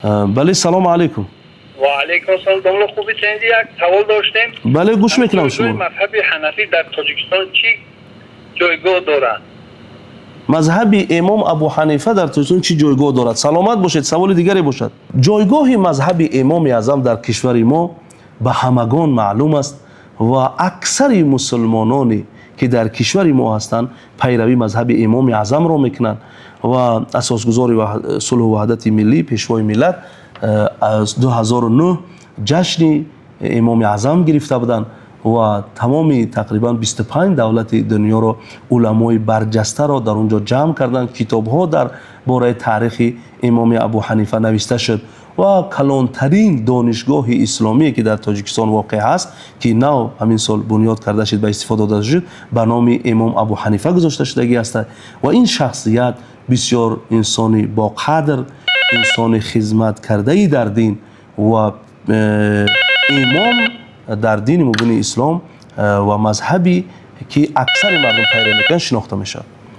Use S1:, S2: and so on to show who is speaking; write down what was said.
S1: Бале, салому алайкум.
S2: Ва алайкум ассалом. Домла, хубӣ? Тенди, як савол доштем.
S1: Бале, гӯш мекунам шумо.
S2: Мазҳаби ҳанафӣ дар Тоҷикистон чӣ ҷойгоҳ дорад?
S1: Мазҳаби имом Абу Ҳанифа дар Тоҷикистон чӣ ҷойгоҳ дорад? Саломат бошед. Саволи дигаре бошад. Ҷойгоҳи мазҳаби Имоми Аъзам дар кишвари мо ба ҳамагон маълум аст ва аксари мусулмононе, ки дар кишвари мо ҳастанд, пайравии мазҳаби Имоми Аъзамро мекунанд ва асосгузори сулҳу ваҳдати миллӣ, Пешвои миллат, аз 2009 ҷашни Имоми Аъзам гирифта буданд ва тамоми тақрибан 25 давлати дунёро, уламои барҷастаро дар он ҷо ҷамъ карданд. Китобҳо дар бораи таърихи имоми Абу Ҳанифа навишта шуд ва калонтарин донишгоҳи исломие, ки дар Тоҷикистон воқеъ ҳаст, ки нав ҳамин сол бунёд карда шуд, ба истифода дода шуд, ба номи имом Абу Ҳанифа гузошта шудагӣ аст. Ва ин шахсият бисёр инсони боқадр, инсони хизматкардаи дар дин ва имом дар дини мубини ислом ва мазҳабе, ки аксари мардум пайравӣ мекунанд, шинохта мешавад.